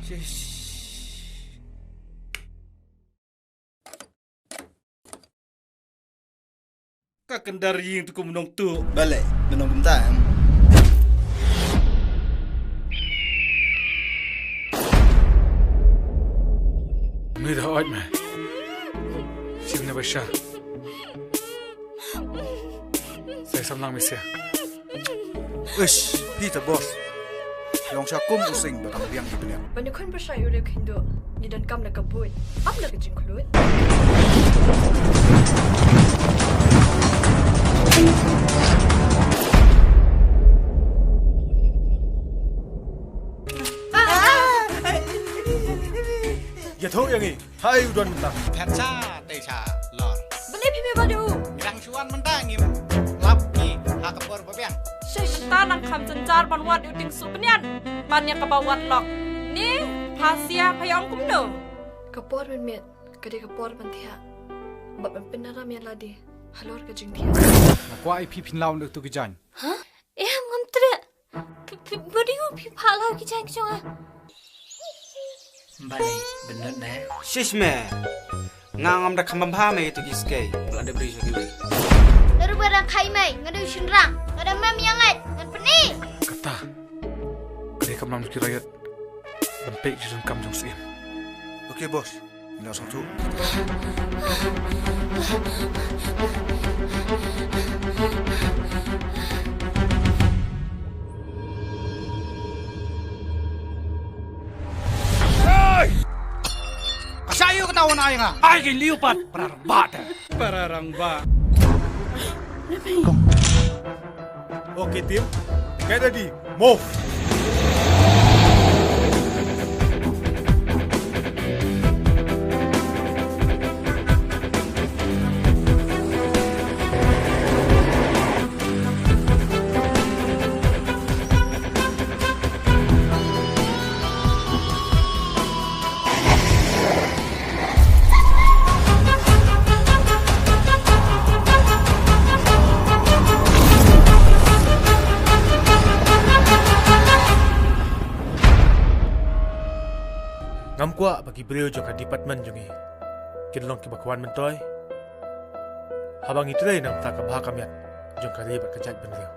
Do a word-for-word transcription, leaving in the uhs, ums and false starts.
Shish. Ka kyndar ïing tu kum nong tu. Balei, mynno kumta em? Ni da oi me. Sim ne ba sha. Sai sam lang mi sia. Ish, Peter boss. Long sha kum u sing ba tang biang ki pynïap. Ban ïa khun ba shai u riew khynduh, ngi donkam da ka buit, am da ka jingkhlut. Ïathuh ïa ngi. Hai u don mynta. Phet sha tei sha lor. Balei phi me bad u? Ngi dang shu wan mynta ngim lap ngi ha ka por ba biang. Shish, mynta nang kham jynjar ban wad ïa u Tieng Suh Pynïan. Ban ïa kaba wad lok. Ni, pha sia pha ïa ong kumno? Ka por mynmiet ka dei ka por ban thiah bad ban pynram ïa lade halor ka jingthiah. Nga kwah ïa phi phin law na utu ki jaiñ. Hah? Em, ngam treh. Phi, phi, ba dei u phi phah la ki jaiñ ki jong nga. Balei, bynnud ne? Shish me. Nga ngam da kham bha me ïa tu ki skei. Nga da bri sha kiwei. Da ruh ba dang khai mei, nga da u shynrang, nga da mem ïa ngat, ngan pyni. Kata ka dei ka mlam ki rayot. Ban peit ki jingkam jong Syiem. Okay boss. Ngi la sngewthuh. Hey! Ka shah ïa kata wan ai nga. Ai ki liu pat para rangbah te. Para rangbah. Okay team, get ready, move. Ngam kwah ba ki briew jong ka department jong ngi kin long kiba kwah myntoi haba ngi trei na ka bynta ka bha ka miat jong ka ri bad ka jaitbynriew.